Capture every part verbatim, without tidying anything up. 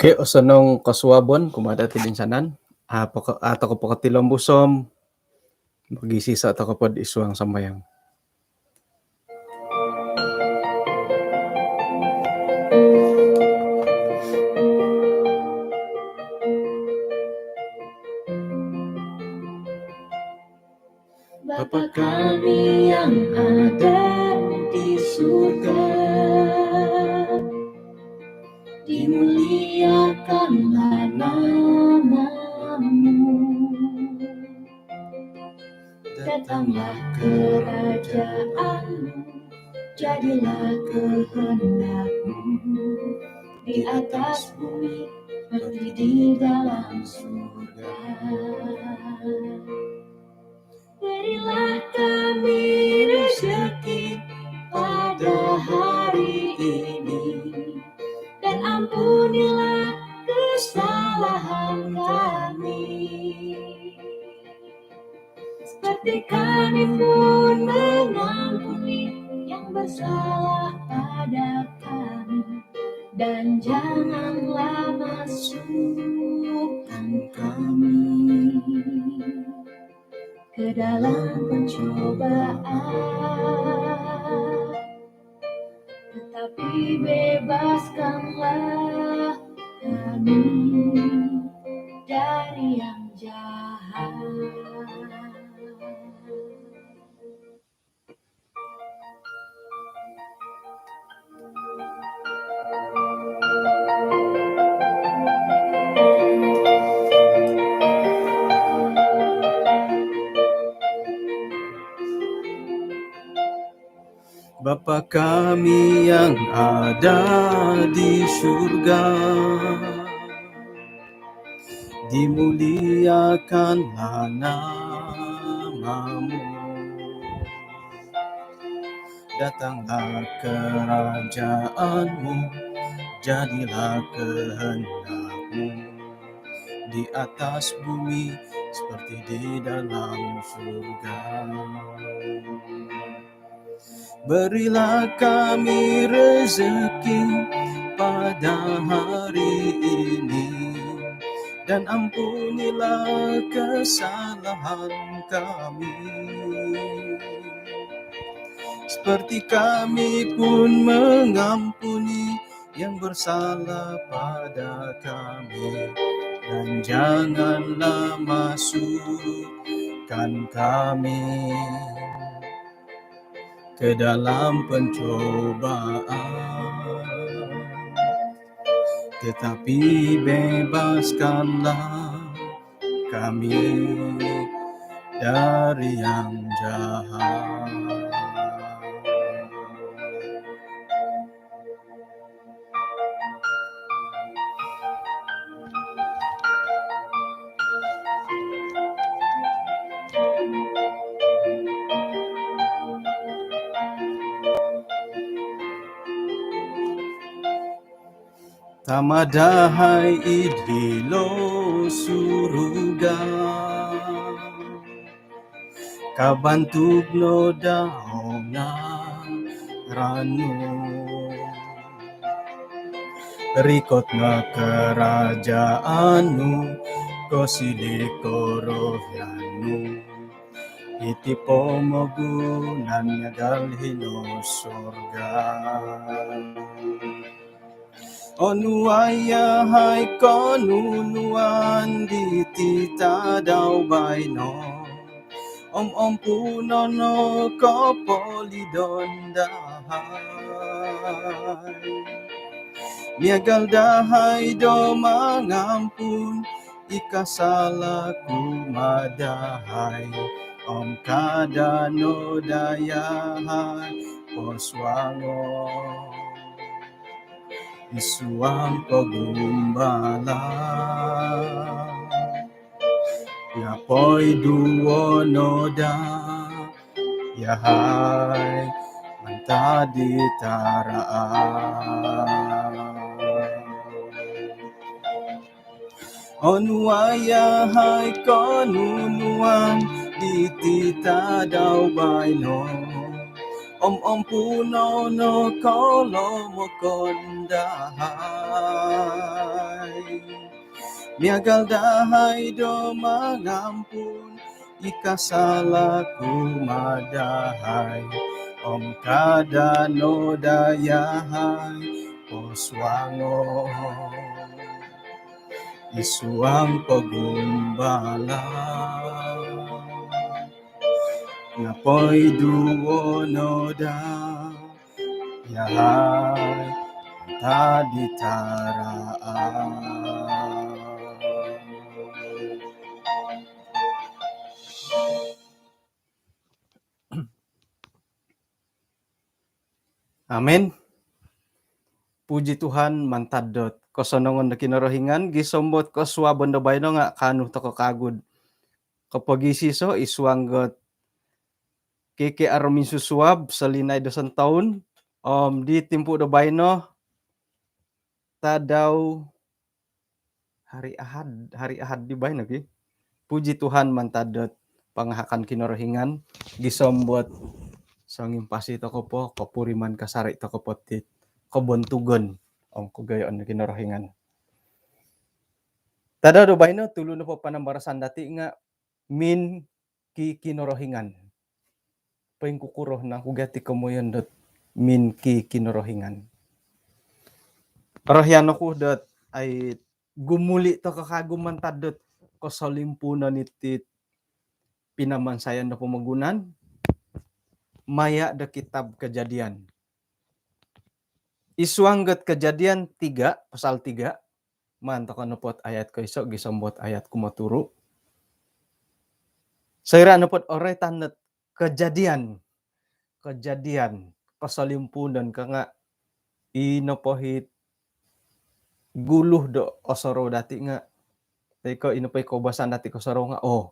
Okey, osonong kosuabon kumaa dati toinsanan. Ah, poko-, ah, tokou pokotilombus om mogiiso tokou po id suang sambayang. Bapa kami yang ada di surga, dimuliakanlah nama-Mu. Datanglah kerajaan-Mu, jadilah kehendak-Mu di atas bumi seperti di dalam surga. Berilah kami rezeki pada hari ini, dan ampunilah kesalahan kami, seperti kami pun mengampuni yang bersalah pada kami, dan janganlah masukkan kami ke dalam pencobaan, tetapi bebaskanlah kami dari yang jahat. Bapa kami yang ada di surga, dimuliakanlah nama-Mu. Datanglah kerajaan-Mu, jadilah kehendak-Mu di atas bumi seperti di dalam surga. Berilah kami rezeki pada hari ini, dan ampunilah kesalahan kami, seperti kami pun mengampuni yang bersalah pada kami, dan janganlah masukkan kami ke dalam pencobaan, tetapi bebaskanlah kami dari yang jahat. Tama dahai id hilo surga, kabantuk no daa o ngaran-Nu. Rikot no karajaan-Nu, kosili korohian-Nu iti pomogunan miagal hino surga. Onuai yahai konunuan diti tadau baino, om ompuno no kopolidon dahai, miagal dahai do mangampun i kasala kumaa dahai, om kada no daa yahai posuango id suang pogumbalan, nga poiduo no daa yahai mantad di taraat. Onuai yahai konunuan diti tadau baino, om ompuno no kolomokon dahai, Miagal dahai do mangampun i kasala' kumaa dahai, om kada' no daa yahai posuango' id suang pogumbalan. Nga' poiduo' no daa yahai mantad di taraan. Amin. Puji Tuhan, mantad dot kosonongon do Kinorohingan, gisom dot kosuabon do baino nga' kaanu toko' kawagu'd kopogiiso id suang dot K K R Minsusuab solinaid do sontoun, om di timpu do baino, tadau hari Ahad, hari Ahad di baino ki. Puji Tuhan, mantad dot pangahakan Kinorohingan, gisom dot songimpasi toko' po, kopuriman kasari' toko' po ti kobontugon om kogoyoon do Kinorohingan. Tadau do baino, tulu nopo panambarasan dati' nga' min ki Kinorohingan. Poingkukuro nangku gia ti komoyon dot min ki Kinorohingan? Orohian oku dot ai gumuli' toko' kagu mantad dot kosolimpuunon iti pinamansayan do pomogunan maya' do kitab Kejadian. Id suang dot Kejadian tiga, pasal tiga, maan toko' nopo dot ayat koiso' gisom dot ayat kumoturu'. Soira' nopo dot oroitan dot Kejadian, Kejadian, kosolimpuunon ka nga' i nopo it gulu do osorou dati' nga', toi ko' i nopo i koubasan dati' kosorou nga', oo,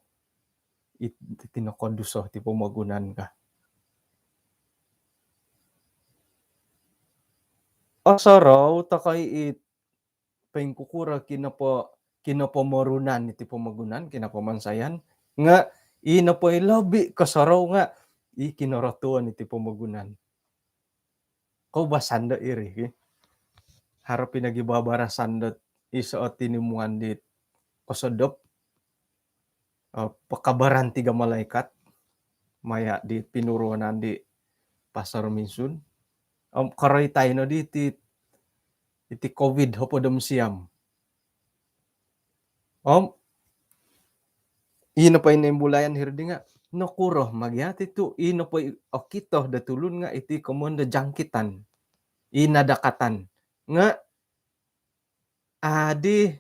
it, iti no koduso ti pomogunan ka. Osorou toko' i it poingkukuro kinopo-, kinopomorunan iti pomogunan, kinopomansayan, nga' i nopo i lobi kosorou nga' i kinorotuon iti pomogunan. Koubasan do iri ki. Haro po nogi babarasan dot iso o tinimungan di kosodop, eh, pekabaran tiga malaikat maya' di pinuruanan di Pastor Minsun. Om koroitai no di iti, iti covid hopod om siam. Om i nopo i noimbulayan hiri di nga', nokuro ma gia ti tu' i nopo i okito do tulun nga' iti komoyon do jangkitan, i nadakatan. Nga' adi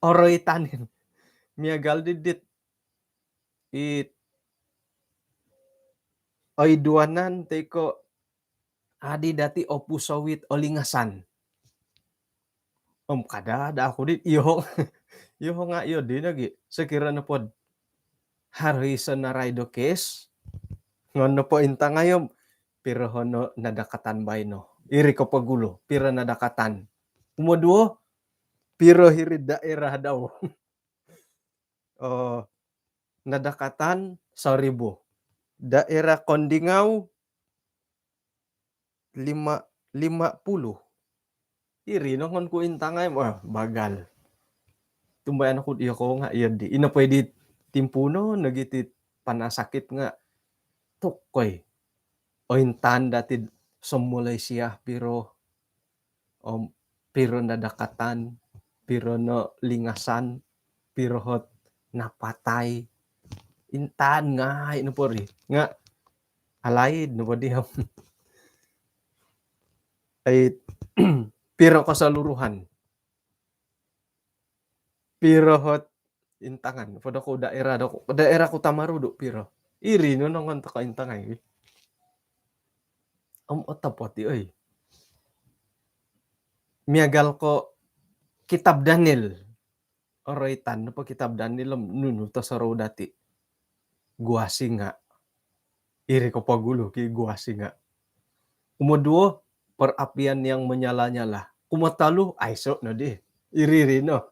oroitan miagal di dit it oiduanan toi ko' adi dati' opusou it olingasan. Om kada' daa oku dit, iyoho', iyoho' nga' iyo di nogi'. Sokiro nopo dot haro i sonarai do kes, ngon nopo intangai om piro hono nadakatan baino. Iri kopogulu, piro nadakatan. Kumoduo, piro hiri daerah dau. Oh, nadakatan soribu. Daerah Kondingau lima, lima puluh. Iri no ngon ku intangai, wah, bagal. Tumbayaan oku iyo ko nga' iyo di. I nopo i di timpuunon nogi ti panasakit nga' tokoi. Ointan dati' so Malaysia piro, om piro nadakatan, piro nolingasan, piro hot napatai. Intan ngai' nopo ri. Nga' alaid nopo di om. Ai, piro keseluruhan. Piro hot intangan. Podo ko daerah do, daerah Kota Marudu piro. Iri no nongon toko' intangai. Om otopot i, oi. Miagal ko' kitab Daniel. Oroitan nopo kitab Daniel om nunu tosorou dati'. Gua singa. Iri kopogulu ki gua singa. Kumoduo, perapian yang menyala-nyala. Kumotolu, aiso' no di. Iri-iri no.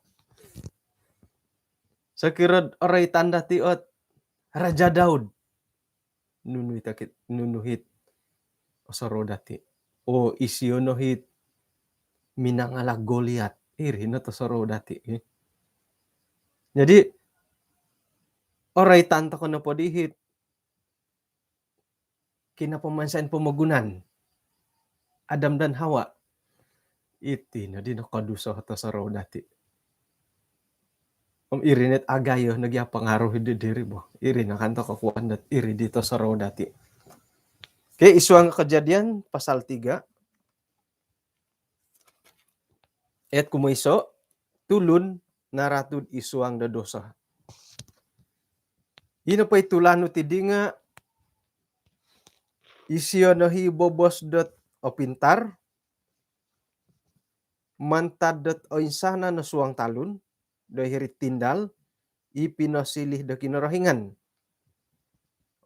Sokiro oroitan dati' ot Raja Daud. Nunu it okit, nunu it osorou dati'. Oo, isio no it minangalak Goliat. Iri no tosorou dati', eh. Jadi, oroitan tokou nopo dihit kinapamansain pomogunan, Adam dan Hawa. Iti no di nokoduso tosorou dati. Om iri no it agayo nogi apangaruh di diri bo. Iri no kan tokou kuan dot iri di tosorou dati. Okey, id suang Kejadian pasal tiga. Ayat kumoiso, tulun naratu id suang do dosa. Ino po i tulun nu tidi nga isio no hi bobos dot opintar, mantad dot oinsanan o suang talun, do hiri tindal, i pinosilih do Kinorohingan.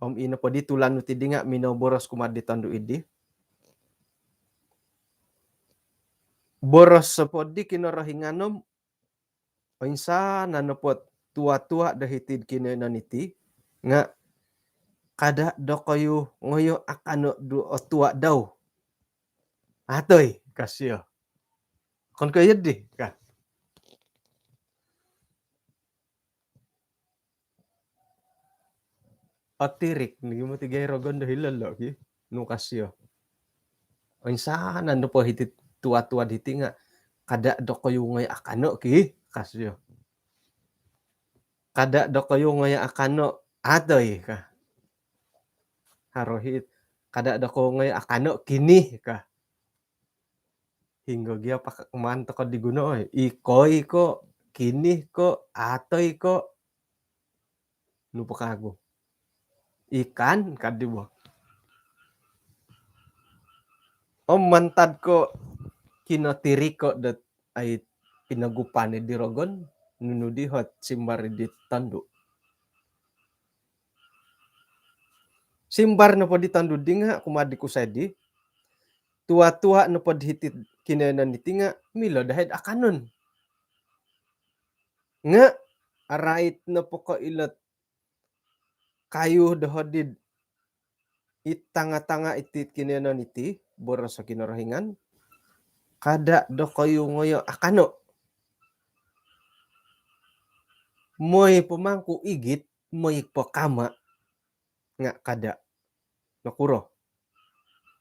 Om ino po di tulun nu tidi nga minoboros kumaa di tondu idi. Boros nopo di Kinorohingan om, oinsanan nopo tua-tua do hiti'd kinoiyonon iti, nga kada dokoyu ngoyo akano do o tua dau. Atoi, ka sio. Okon ko iyo di, ka. Otirik nogi moti gai rogon do hilo lo ki, nu ka sio. Oinsanan nopo hiti tua-tua diti nga kada dokoyu ngoyo akano ki, ka sio. Kada dokoyu ngoyo akano, atoi, ka. Haro hiti, kada dokoyu ngoyo akano kini, ka. Hinggo gia pak maan tokou di guno, oi. Ikoi ko, kini ko, atoi ko. Nu po kagu. Ikan, ka di bo. Om mantad ko kinotirik ko dot ai pinogupan di rogon, nunu di ot simbar di tondu. Simbar nopo di tondu di nga kumaa di kusai di, tua-tua nopo di hiti kinoiyonon iti nga milo dahai do akanon. Nga arait nopo ko ilo kayu do hodi id tanga-tanga iti kinoiyonon iti, boros o Kinorohingan, kada dokoyu ngoyo akano. Moi po mangku igit, moi po kama, nga kada. Nokuro?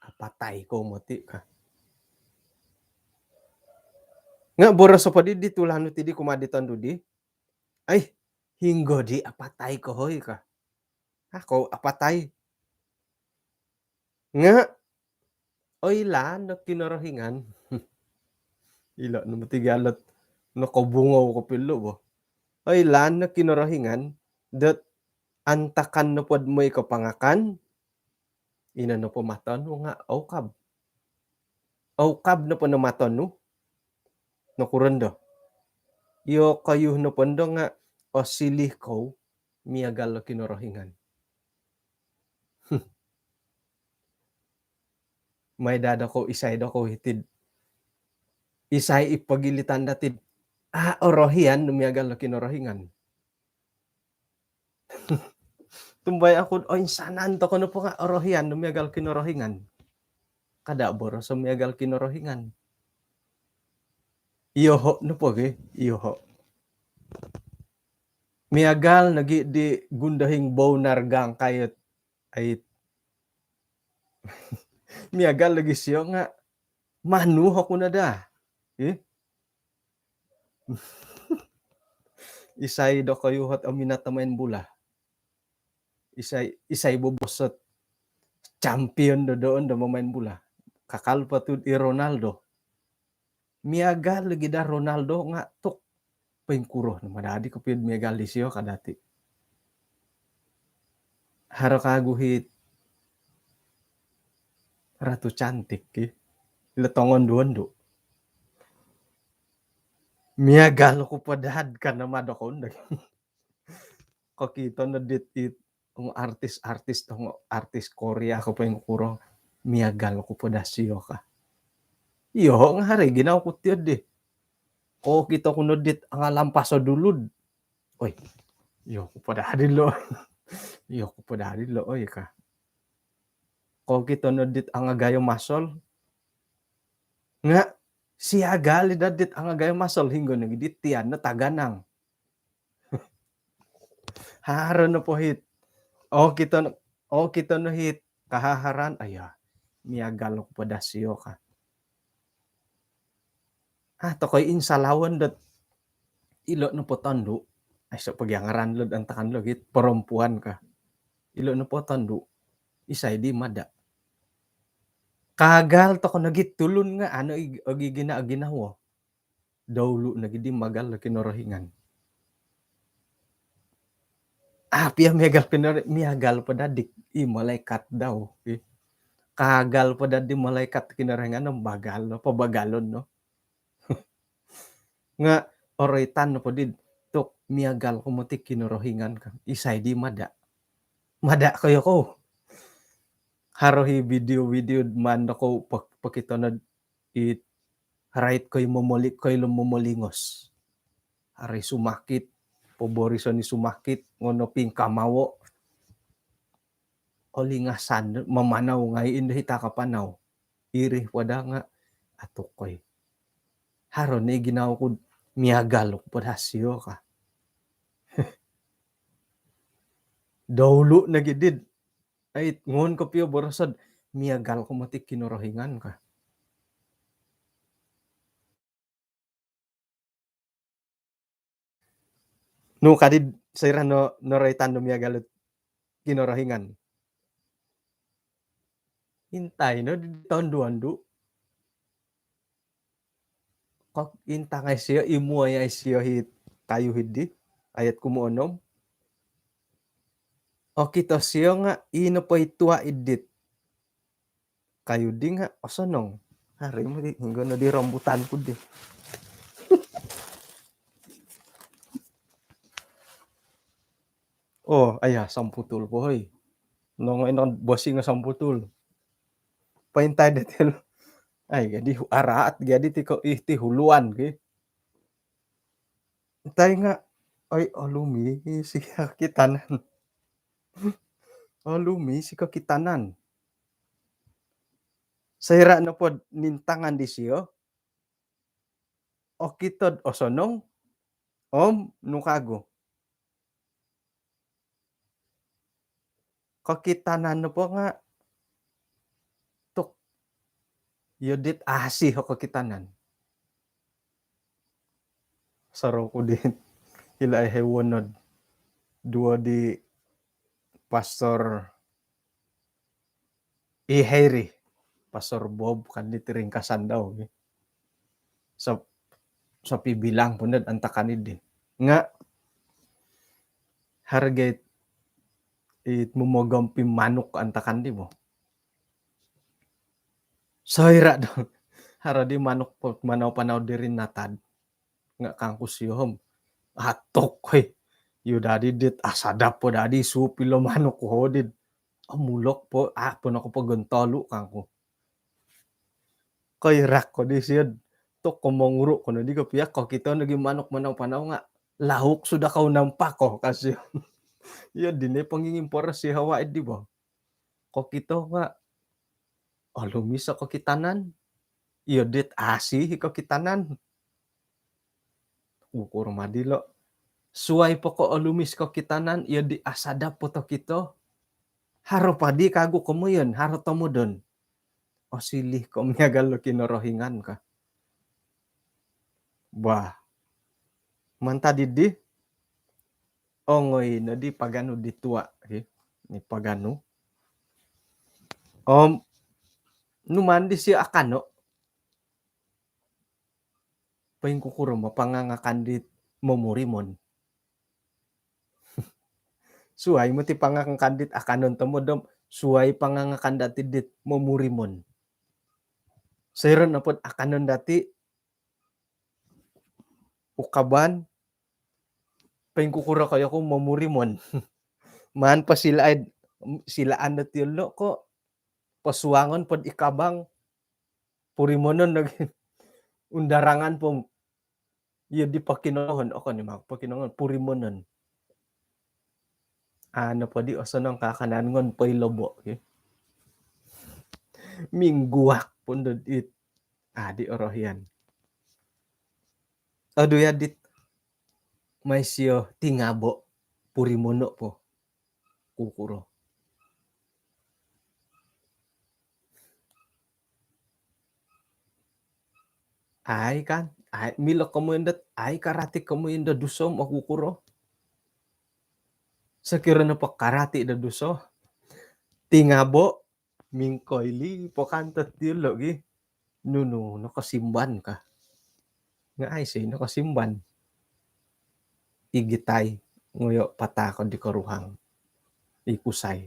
Apatai kou moti, ka. Nga boros nopo di di tulun nu tidi kumaa di tondu di, ai, hinggo di apatai ko hoi, ka. Au kou apatai. Nga oilaan no Kinorohingan. Ilo no moti gia lo ot nokobungou kopio lo bo. Oilaan no Kinorohingan dot antakan nopo do moi ko pangakan, ino nopo mato nu nga oukab. Oukab nopo no mato nu, nokuro ndo? Iyokoyu nopo ndo nga osilih kou miagal do Kinorohingan. Mai daa dokou, isai dokou hiti do, isai i pogilitan dati do a orohian do miagal do Kinorohingan. Tumbai oku do oinsanan tokou nopo nga orohian do miagal Kinorohingan. Kada boros o miagal Kinorohingan. Iyoho nopo gi, iyoho. Miagal nogi di Gundohing Bonar Gangkai ot, ai, miagal nogi sio nga manu oku no daa. Ih. Isai dokoyu ot ominat do main bola? Isai, isai bobos ot champion do doon do mamain bola? Kakal po tu i Ronaldo. Miagal lagi daa Ronaldo nga tu poingkuro no ma dadi kopio do miagal disio ka dati. Haro kagu hiti Ratu Cantik ki. Ilo tongondu-ondu. Miagal oku po daa do ka nama dokou ndo. Kokito no dit it, ongo artis-artis, ongo artis Korea ko poingkuro, miagal oku po daa sio ka. Iyo, nga haro i ginawo ku tio di. Kokito ku no dit anga lampas o dulud. Oi, iyo oku po daa dilo. Iyo oku po daa dilo, oi ka. Kokito no dit anga gayo masol. Nga siagal i daa dit anga gayo masol, hinggo nogi dit tian no taganang. Haro nopo hiti. Oh, kito no, oh, kito no hiti. Kahaharan, aya. Miagal oku po daa sio ka. Ah, tokoi insalawon dot ilo nopo tondu. Aiso po gia ngaran lo, antakan lo git, perempuan ka. Ilo nopo tondu. Isai di mada. Kaagal toko nogi tulun nga, ano i-, ogi gina-, ginawo. Daulu nogi di miagal do Kinorohingan. Ah, pia miagal Kinoro-, miagal po daa di i malaikat dau, eh. Kaagal po daa di malaikat Kinorohingan no, bagal no, pabagalon no. Nga oroitan nopo di tu miagal ko moti Kinorohingan ka. Isai di mada. Mada koyo kou. Haro i video-video maan kou pok-, pokito no it, rait koi momoli-, koilo momolingos. Haro i sumakit, poboriso ni sumakit, ngono pingkamawo. Olingasan, mamanau ngai indo hita kapanau. Iri po daa nga, atukoi. Haro ni ginawo ku, miagal oku po daa sio ka. Daulu nogi di. Ai, ngoon kopio boroso do miagal ko moti Kinorohingan ka. Nu kadi soira no, noroitan do miagal do Kinorohingan. Intai no di tondu-ondu. Kok intangai sio, imuai ai sio hiti kayu hiti, ayat kumoonom. Okito sio nga, ino po i tua id dit kayu di nga osonong. Haro i moti, hinggo no di rambutan ku di. Oh, aya, samputul po, hoi. Nongoi no bosi nga samputul. Paintai dati lo. Ai, jadi hu-, araat, jadi ti ko-, ih, ti huluan ki. Intai nga, oi, olumis i kokitanan. Olumis i kokitanan. Soira nopo nintangan disio, okito do osonong, om nu kagu. Kokitanan nopo nga, tuk, iyo dit asi o kokitanan. Sorou ku di, ilo ai hewonod. Duo di Pastor i Heri, Pastor Bob kan di ringkasan dau, eh. Sop-, sopibilang po nod antakan di. Nga, harga it, it momogompi manuk antakan di bo. Soira do. Haro di manuk po, manau-panau diri natad. Nga kangku sio om. Atuk, hoi. Iyo dadi dit, ah, sadap po dadi sup ilo manuk ko dit. Omulok po, ah, po noko po gontolu kangku. Koirak ko di sio. Tuk ko monguru ko no di kopio, kokito nogi manuk manau-panau nga. Lauk sudah kau nampak ko, ka sio. Iyo dino i pongingimpor si Hawa di bo. Kokito nga, olumis o kokitanan. Iyo dit asi i kokitanan. Ukur ma dilo. Suai po ko olumis kokitanan, iyo di asadap po tokito. Haro po di kagu komoyon, haro tomodon. Osiliu ko miagal do Kinorohingan ka. Bah. Mantad di, ongoi no di paganu di tua, ki. Ni paganu. Om, nu maan disio akano. Poingkukuro ma pangangakan dit momurimon. Suai moti pangangakan dit akanon tomod om, suai pangangakan dati dit momurimon. Soira nopo do akanon dati, ukaban, poingkukuro koyo ku momurimon. Maan po silaai, silaan dati ilo ko, posuangon po do ikabang, purimonon lagi. Undarangan po, iyo di pokinongohon, okon i ma pokinongohon, purimonon. Ano po di osonong kakanan ngon po i lobo, ki. Mingguak po ndo it. Ah, di orohian. Aduh ya, dit. Mai sio tingabo. purimono' po. Kukuro. Ai kan, ai, milo komoyon dot, ai karati komoyon do duso om kukuro. Sokiro nopo karati do duso, tingabo, mingkoili po kan toti lo gi. Nunu nokosimban ka. Nga aiso i nokosimban. Igitai, ngoyo' pataakon di koruhang. I kusai.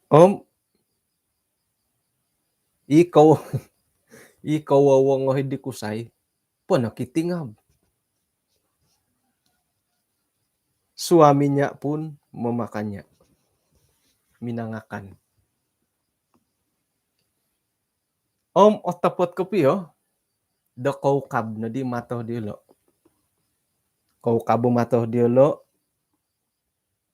Om i ko, i kowowongohi di kusai, ponokitingab. Suaminya pun memakannya. Minangakan. Om otopot kopio do koukab nodi mato diolo'. Koukab o mato diolo',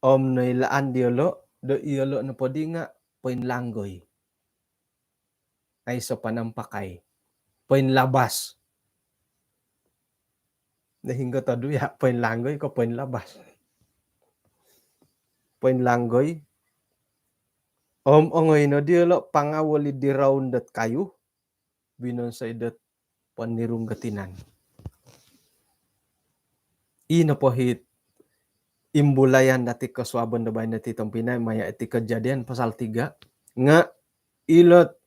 om noilaan diolo' do iyolo' nopoddi nga' poinlanggoi. Aiso panampakai. Poinlabas. Na hinggo todu ya, poinlanggoi ko poinlabas. Poinlanggoi. Om ongoi no diolo' pangawoli di roun dot kayu, binonsoi dot ponirung do tinan. Ino po hit imbulayan dati kosuabon do baino ti tompinai, maya' iti Kejadian pasal tiga, nga' ilot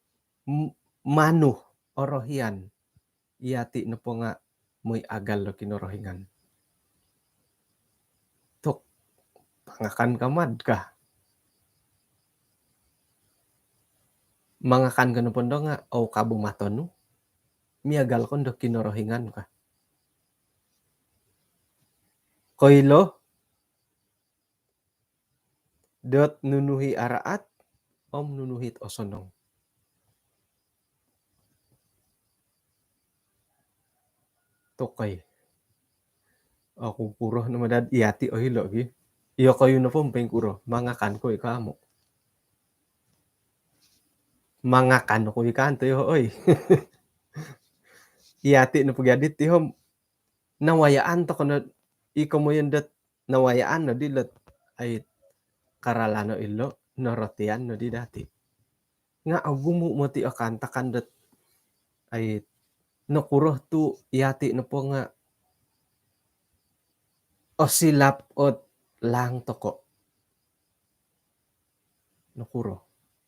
m-, manu orohian. Iyati' nopo nga' moi agal do Kinorohingan. Tok, mangakan ka mad ka. Mangakan ko nopo ndo nga' oukab o mato nu, miagal ko ndo Kinorohingan ka. Koilo dot nunu hi araat om nunu hit osonong. Tokoi. Aku kuro no madad iyati' ohilo' gi. Iyokoyu nopo poingkuro, mangakan ko i' ka amu'? Mangakan ko i' ka anto iyoho' oi. Iyati' nopo gi adi ti om nawayaan toko no i komoyon dot nawayaan noddi lot ai karalano' ilo', norotian noddi dati'. Nga' ogumu' moti' o kaantakan dot ai nokuro tu' iyati' nopo nga' osilap ot laang toko'. Nokuro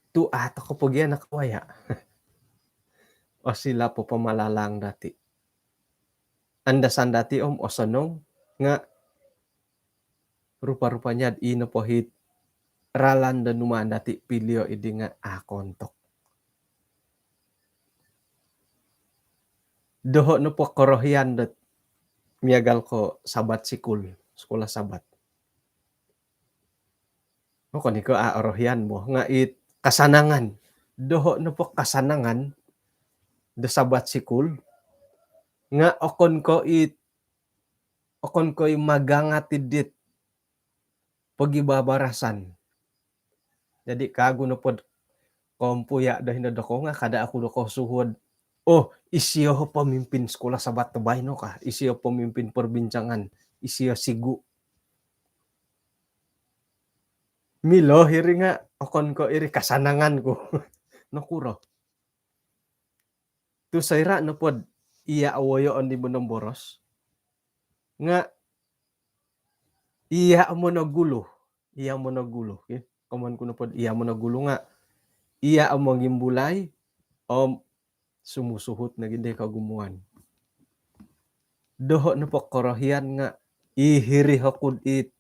tu' a' toko' pogi anak waya'. Osilap o pamalalang dati'. Andasan dati' om osonong nga' rupa-rupanya ino po hit ralan do numaan dati' pilio' iddi nga' a' kontok. Doho' nopo korohian dot miagal ko Sabat sikul, sekolah Sabat. Okon i' ko a' orohian bo, nga' it kasanangan. Doho' nopo kasanangan do Sabat sikul nga' okon ko it, okon ko i magangat iddit pogibabarasan. Jadi' kaagu nopod kompuya' do hino dokou nga' kada' oku dokou suhuod, oh, isio pemimpin sekolah Sabat do baino ka, isio pemimpin perbincangan, isio sigu. Milo hiri nga' okon ko iri kasanangan ku. Nokuro? Tu' soira' nopod iya' o woyoon di monomboros nga' iya' o monogulu, iya' o monogulu, ki. Komoyon ku nopod iya' o monogulu nga' iya' o mongimbulai om sumusuhut nogi di kogumuan. Doho' nopo korohian nga' i hiri oku'd it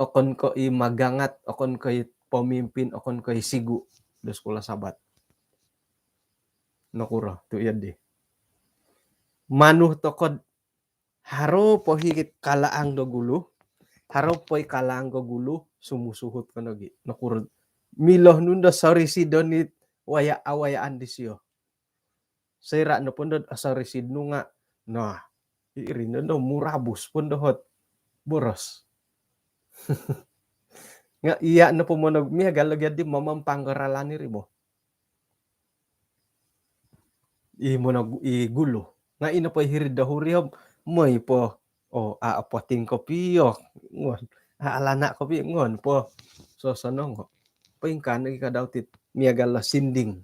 okon ko i magangat, okon ko i pemimpin, okon ko i sigu do sekolah Sabat. Nokuro tu' iyoddi? Manu toko'd haro po hi kalaang do gulu, haro po i kalaang do gulu, sumusuhut ko nogi. Nokuro? Milo nu ndo sorisidon it waya'-awayaan disio. Soira' nopo ndod osorisid nu nga', nah, iri no ndo murabus po ndo hot boros. Nga' iya' nopo monog-, miagal logi addi mamampang do ralan iri bo. I monog-, i gulu. Nga' ino po i hiri'd dohuri om Moi po, oh, a' apating kopio ngon, a' alana' kopio ngon po sosonong. Poingkaa nogi kadau ti miagal do sinding.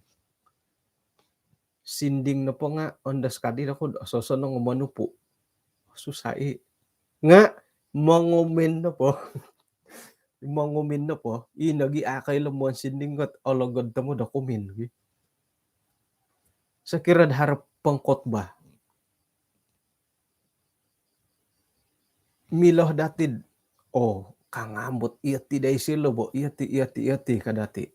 Sinding nopo nga' ondos kadi doku do sosonong monupu. Susah i'. Nga' mongumin nopo. Mongumin nopo, i nogi a' koilo monsinding kot ologod tomod do kumin gi. Sokiro do haro pengkhotbah, milo dati do, oh, kangambut iyo ti dai silo bo, iyo ti, iyo ti, iyo ti ka dati.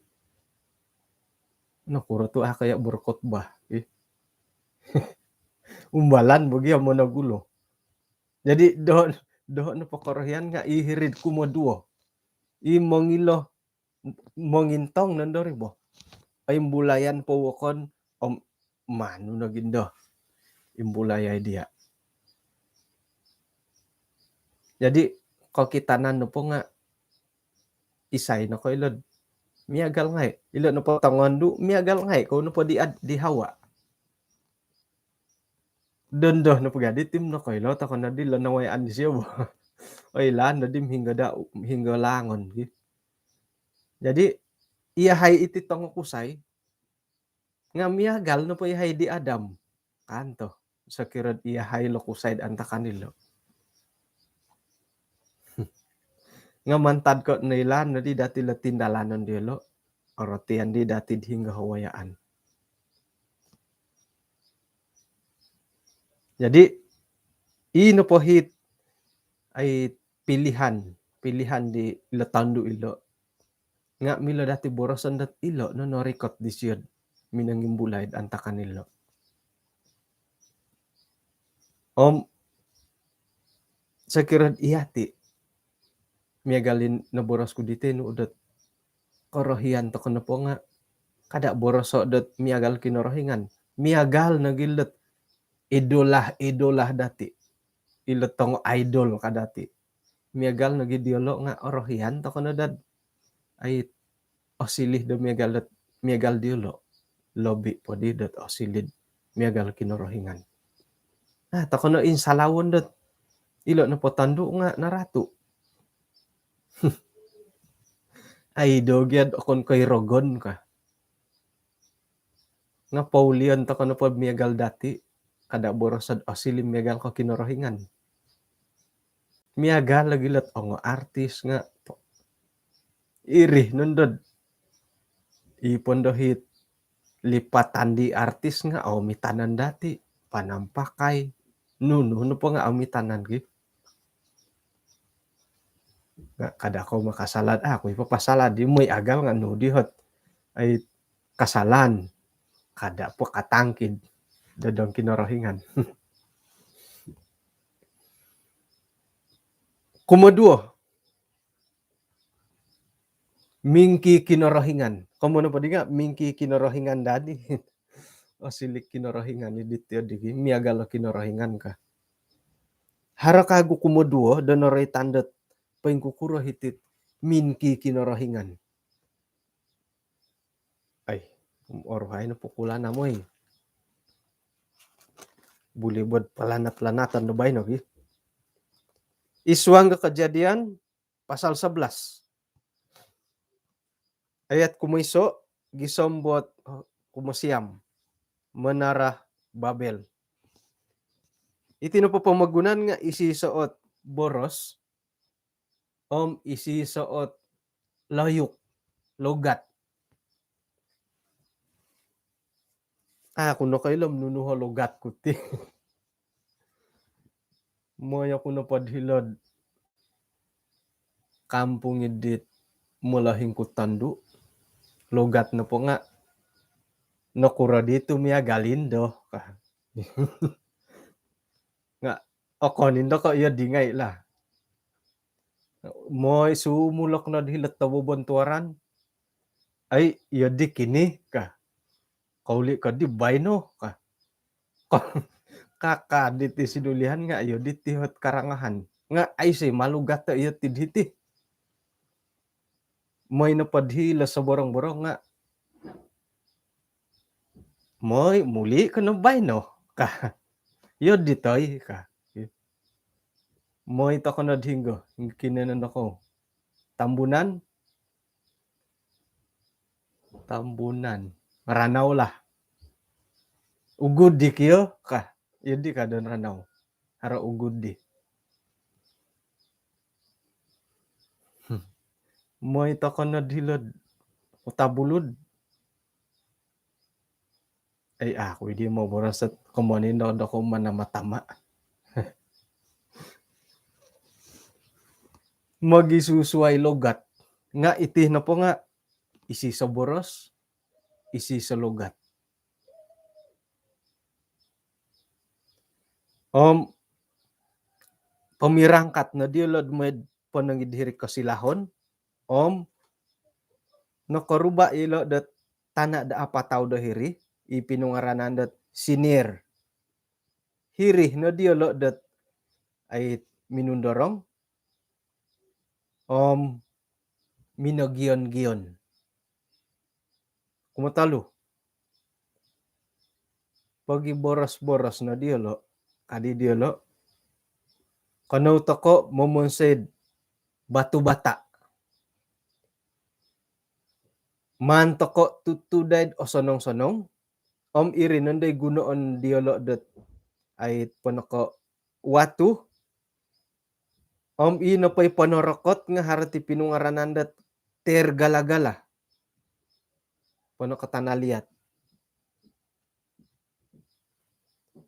Nokuro tu a' koyo berkhotbah, ih. Umbalan bo gia monogulo. Jadi doho, doho nopo korohian nga' i hiri'd kumoduo. I mongilo, mongintong nondo ri bo. Imbulayan po wokon, om manu nogi ndo imbulai ai dia. Jadi kokitanan nopo nga' isai nokoilo do miagal ngai'. Ilo nopo tongondu miagal ngai', kou nopo di Ad-, di Hawa. Dondo nopo gadi tim nokoilo toko nodi lo nawayaan disio bo. Oilaan nodi hinggo da, hinggo langon gi. Jadi iyahai iti tongokusai nga' miagal nopo iyahai di Adam. Kanto, sokiro iyahai lo kusai do antakan ilo. Nga' mantad ko noilaan nodi dati lo tindalanon diolo, orotian di dati do hinggo hawayaan. Jadi i nopo hit ai pilihan, pilihan di ilo tondu ilo nga' milo dati boroson dot ilo no norikot disio do minongimbulai do antakan ilo. Om sokiro do iyati, miagal i noboros ku diti nu dot korohian toko nopo nga' kada boroso dot miagal Kinorohingan. Miagal nogi lot idola-idola dati, ilo tongo idol ka dati. Miagal nogi diolo nga' orohian toko no dad ai osilih do miagal dot, miagal diolo. Lobi po di dot osilih do miagal Kinorohingan. Nah, toko no insalawon dot ilo nopo tondu nga' naratu. Ai do gia do okon ko i rogon ka. Nga' poulion toko nopo miagal dati, kada boroso do osilih miagal ko Kinorohingan. Miagal logi lot ongo artis nga' iri nondo do i pondo hit lipatan di artis nga' omitanan dati, panampakai, nunu nopo nga' omitanan gi. Nga' kada kou makasalad, a' kou i papasalad di moi agal nga' nu di hot ai kasalaan. Kada po katangkid do dong Kinorohingan. Kumoduo, mingki-Kinorohingan. Komoyon nopo di nga' mingki-Kinorohingan dadi. Osilih Kinorohingan i diti o digi, miagal o Kinorohingan ka. Haro kagu kumoduo do noroitan dot poingkukuro hiti mingki-Kinorohingan. Ai, oruhai no pukulan amoi. Buli bod palanat-lanatan do baino gi. I suang do Kejadian pasal sebelas, ayat kumoiso gisom dot kumosiam, Menara Babel. Iti nopo pomogunan nga' isi soot boros om isi soot loyuk, logat. A' ku nokoilo om nunu o logat ku ti. Moyo ku nopo do hilo'd kampung idit molohing ku tondu, logat nopo nga' nokuro di tu miagal indo ka. Nga' okon indo ko iyo di ngai' lah. Moi sumulok no di hilo'd tobobon tuaran. Ai, iyo di kini ka. Kouli' ko di baino ka. Kaka diti sinulihan nga' iyo diti hot karangahan. Nga' aiso i malugat do iyo ti diti. Moi nopo di hilo soborong-borong nga' moi muli' ko no baino ka. Iyo di toi ka. Moi toko nod hinggo, hinggo kinoiyonon dokou. Tambunan. Tambunan. Ranau lah. Ugud di kio kah? Iyo di kah don Ranau. Haro ugud di. Hmm. Moi toko nod hilo'd Kota Belud. Ai, aku idi moboros ot komoyon do, do komoyon nama-tama. Mogisusuai logat. Nga iti nopo nga iso boros, iso logat. Om pomirangkat no diolo moi'd ponong id hiri kosilahon, om nokoruba ilo dot tana do apatau do hiri, i pinungaranan dot Sinir. Hiri no diolo dot ai minundorong, om minogion-gion. Kumotolu. Pogiboros-boros no diolo, kadi diolo. Kanou toko momonsoi'd batu bata. Maan toko tutudai'd osonong-sonong, om iri nondo i gunoon diolo dot ai ponoko watu, om i nopo i ponorokot nga haro ti pinungaranan dot Tir Gala-gala. Ponoko tanah liat.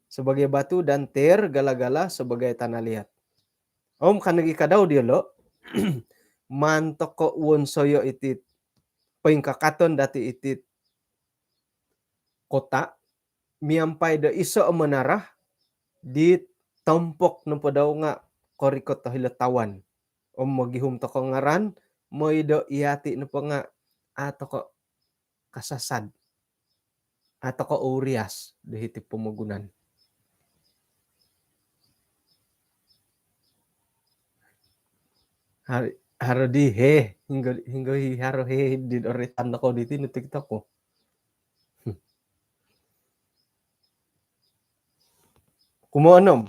Sebagai batu dan Tir Gala-gala sebagai tanah liat. Om ka nogi kadau diolo, maan toko wonsoyo iti poingkakaton dati iti kota, miampai do iso o menara di tompok nopo dau nga korikot do hilo tawan. Om mogihum toko ngaran, moi do iyati nopo nga a toko kasasad, a toko ourias do hiti pomogunan. Har-, haro di he, hinggo, hinggo hi haro he di oritan toko diti nutik toko. Kumoonom.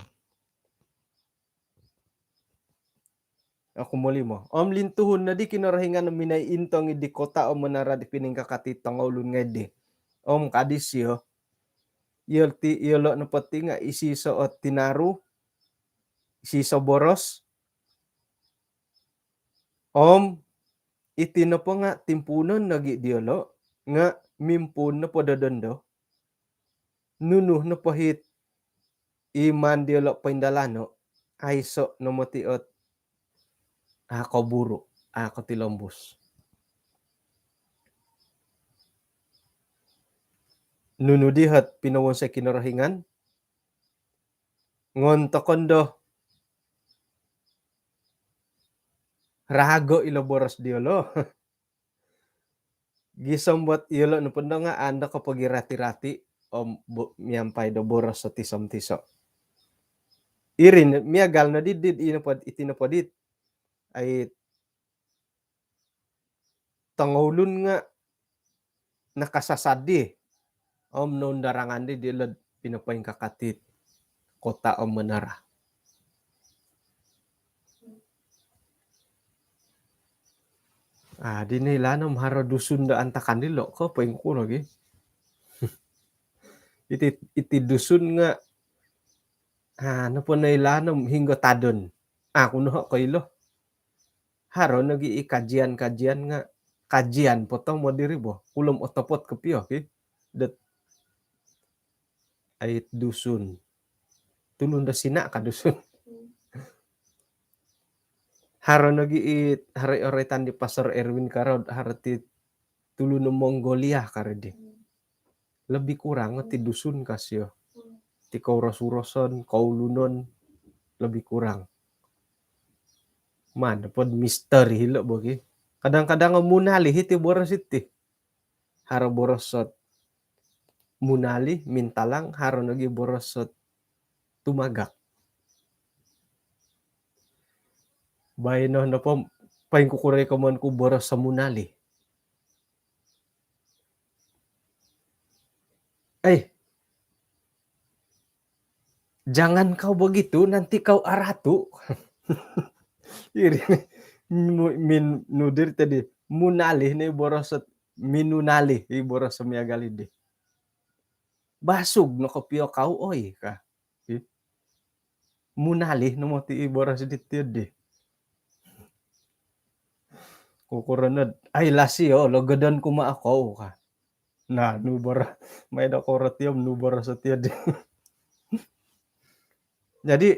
Kumolimo. Om lintuhun nodi Kinorohingan minoi intong di kota om menara di piningkakat i tongoulun ngai di. Om kadi sio, iyolo ti, iyolo nopo ti nga iso-iso o tinaru, iso-iso boros. Om iti nopo nga timpuunon nogi diolo, nga mimpuun nopo do dondo, nunu nopo hit i maan diolo poindalano, aiso no moti ot a koburu, a kotilombus. Nunu di hot pinowonsoi Kinorohingan, ngon toko ndo rago ilo boros diolo. Gisom dot iyolo nopo ndo nga a ndo kopogirati-rati om bo-, miampai do boros so tiso-tiso. Iri no, miagal no di, di, ino pod, iti nopo dit ai tongoulun nga nakasasad di om noundarangan di diolo pinopoingkakat it kota om menara. A, di noilaan om haro Dusun do antakan dilo ko poingkuro gi. Iti, iti Dusun nga, a, nopo noilaan om hinggo tadon. A, aku noho koilo. Haro nogi i kajian-kajian nga kajian po tomod diri bo. Kulom otopot kopio ki. Dot ai Dusun. Tulun do Sina ka Dusun. Haro nogi i, haro i oritan di Pastor Erwin Karod, haro ti tulun Mongolia kari di. Lebih kurang ti Dusun ka sio. Ti kouros-uroson, koulunon, lebih kurang. Maan pod misteri hilo bo ki. Kadang-kadang munalih iti boros iti. Haro boros ot munalih, mintalang, haro nogi boros ot tumagak. Baino nopo poingkukuro i komoyon ku boros o munalih. Eh, jangan kau begitu, nanti kau aratu. Iri, mu-, min-, nu diri tadi, munalih no i boros, minunalih i boros miagal di. Basug no kopio kau, oi, ka. Ih. Munalih no moti i boros di tiyo di. Kukuro no, ai lasio, logodon ku ma okou, ka. Nah, nu boros, mai do koro tiyo, nu boros tiyo di. Jadi,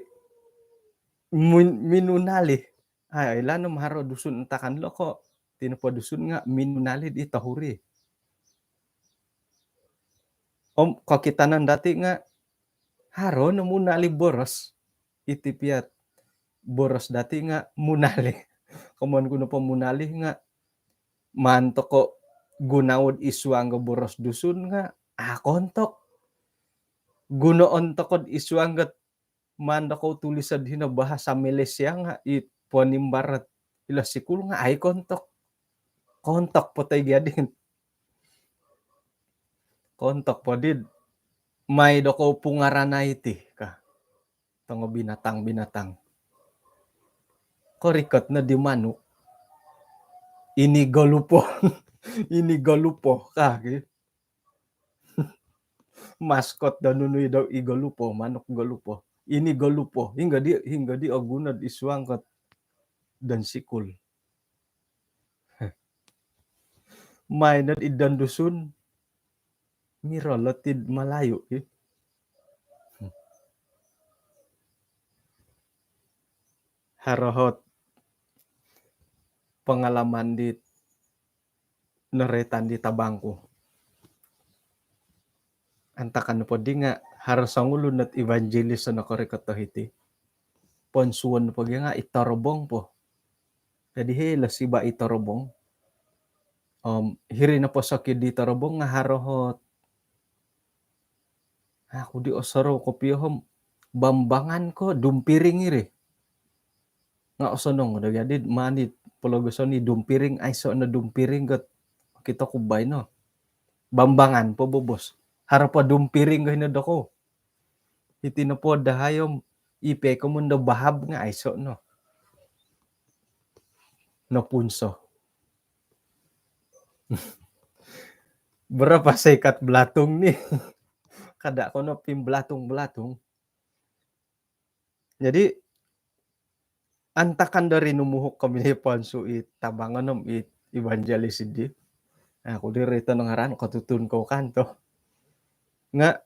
min-, minunalih. Ai, ilaan om haro Dusun antakan lo ko, iti nopo Dusun nga minunalih di tohuri. Om kokitanan dati nga haro no munalih boros. Iti pia boros dati nga munalih. Komoyon ku nopo munalih nga maan toko guno'd id suang do boros Dusun nga, a, kontok. Gunoon toko'd id suang do maan dokou tulisod hino bahasa Malaysia nga, i ponimbar ilo sikul nga, ai kontok. Kontok po toi gia di. Kontok po di. Mai dokou pungaranai ti, ka. Tongo binatang-binatang. Korikot no di manuk. Ini golupo. Ini golupo, ka, ki. Maskot do nunu i do, i golupo, manuk golupo. Ini golupo. Hinggo di, hinggo di oguno'd id suang kot don sikul. Mai nod id don Dusun, mirolot id Malayu, ki. Haro ot pengalaman di noroitan di tabang ku. Antakan nopo di nga haro songulun ot evangelis o nokorikot do hiti. Ponsuon nopo gia nga i torobong po. Jadi, hilo siba i torobong. Om hiri nopo sokid di torobong nga haro ot, aku di osorou kopio om, bambangan ko dumpiring iri. Nga osonong do gia di maan i pologoson i dumpiring, aiso no dumpiring got okito ku baino. Bambangan po bobos. Haro po dumpiring ko hino dokou. Iti nopo dahai om, i pia komoyon do bahab nga aiso no. Nopunso. Berapa seikat belatung ni? Kada ko no pimbelatung-belatung. Jadi, antakan do rinumuhuk kami di ponsu i tabang om i evangelis di. Aku di roiton ngaran, kotutun kou kanto. Nga,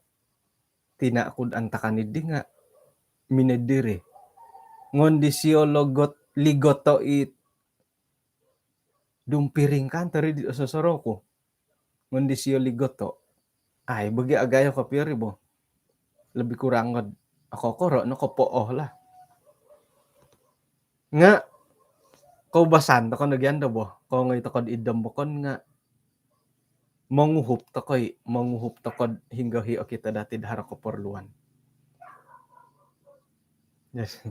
tina ku antakan di nga minoi diri. Ngoyon disio logot, ligoto i dumpiring kanto ri di osorou ku. Ngoyon disio ligoto. Ai, bagi agayo kopio ri bo. Lebih kurang nga okokoro no kopoo lah. Nga, koubasan toko no gia do bo. Kongoi toko id dom bokon nga monguhup toko i, monguhup toko hinggo i okito dati do haro keperluan. Yes.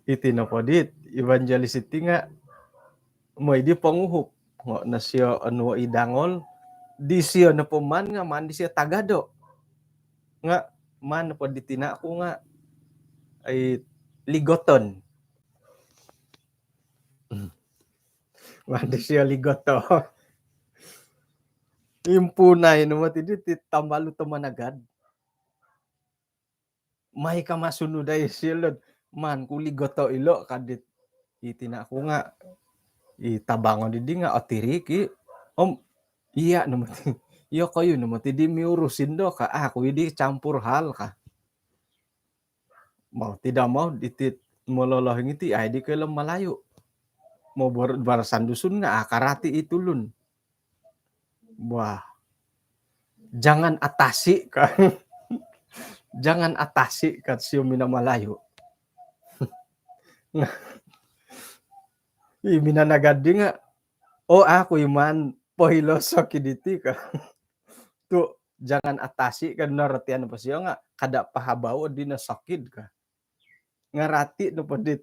Iti nopo di evangelis iti nga mooi di ponguhup. Ngo no sio onuo i dangol, disio nopo maan nga maan disio tagado. Nga maan nopo di tina ku nga, ai, ligoton. Maan disio ligoto. Impuunai no moti di ti tambalut o managad. Mai ka masunud ai silo. Maan ku ligoto ilo, ka dit i tina ku nga, i tabang di di nga otirik i. Om, iya no moti. Iyokoyu no moti di miurusin do, ka. Aku i di campur hal, ka. Mau tidak mau, iti mololohing iti, ai di koilo Malayu. Mau bar-, barasan Dusun nga, a, karati i tulun. Wah. Jangan atasi, ka. Jangan atasi, ka sio mina Malayu. Nah. I mina nagadi nga, o, aku i maan pohilo sokid iti, ka. Tu, jangan atasi, ka, norotian nopo sio nga, kada pahabao dino sokid, ka. Nga rati nopo dit